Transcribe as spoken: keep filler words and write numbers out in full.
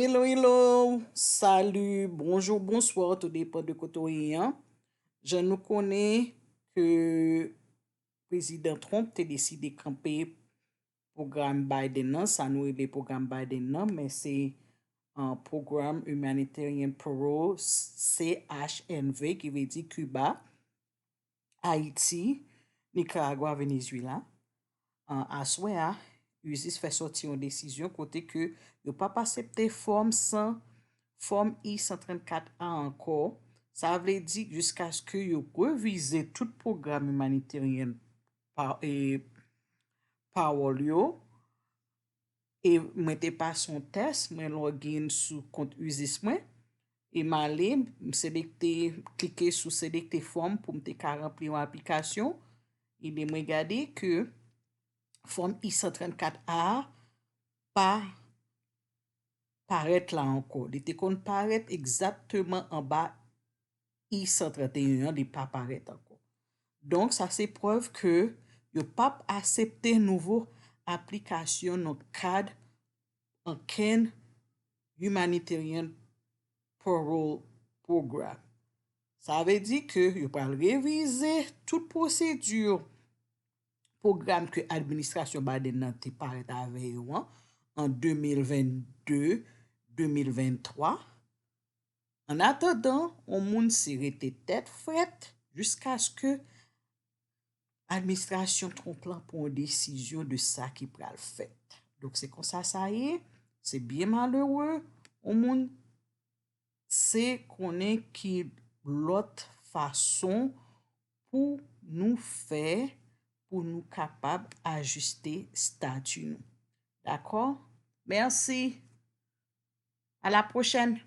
Hello, hello, salut, bonjour, bonsoir, tout depan de kote w ye an. Jan nou konnen ke Prezidan Trump te deside kanpe pwogram Biden nan, sa nou rele pwogram Biden nan, men se uh, Program Humanitarian Parole, C H N V, ki vle di Kiba, Ayiti, Nikaragwa, Venezuela. Uh, aswè a, USCIS fè sòti yon desizyon kote ke yo p ap aksepte fòm san, fòm I san trannkat A ankò. Sa vle di jiskaske yo revize tout pwogram imaniteryen pa, e, pawòl yo. E mwen te pase yon tès, mwen login sou kont USCIS mwen. E m ale, m selekte, klike sou selekte fòm pou m te ka ranpli yon aplikasyon. Ebyen, mwen gade ke fòm I san trannkat A a pa parèt la ankò. Li te konn parèt egzakteman anba I san tranteyen an, li pa parèt ankò. Donk, sa se prèv ke yo p ap aksepte nouvo aplikasyon nan kad ankenn Humanitarian Parole Program. Sa vle di ke yo pral revize tout pwosedi pwogram ke administrasyon Biden nan te parèt avè yo an, an de mil vennde, de mil venntwa. An atandan, yon moun se rete tèt frèt jiskaske administrasyon Trump lan pran yon desizyon de sa ki pral fèt. Donk, se konsa sa ye. Se byen malere. Yon moun se konnen ki lòt fason pou nou fè, pou nou kapab ajiste stati nou. Dakò? Mèsi. À la prochaine.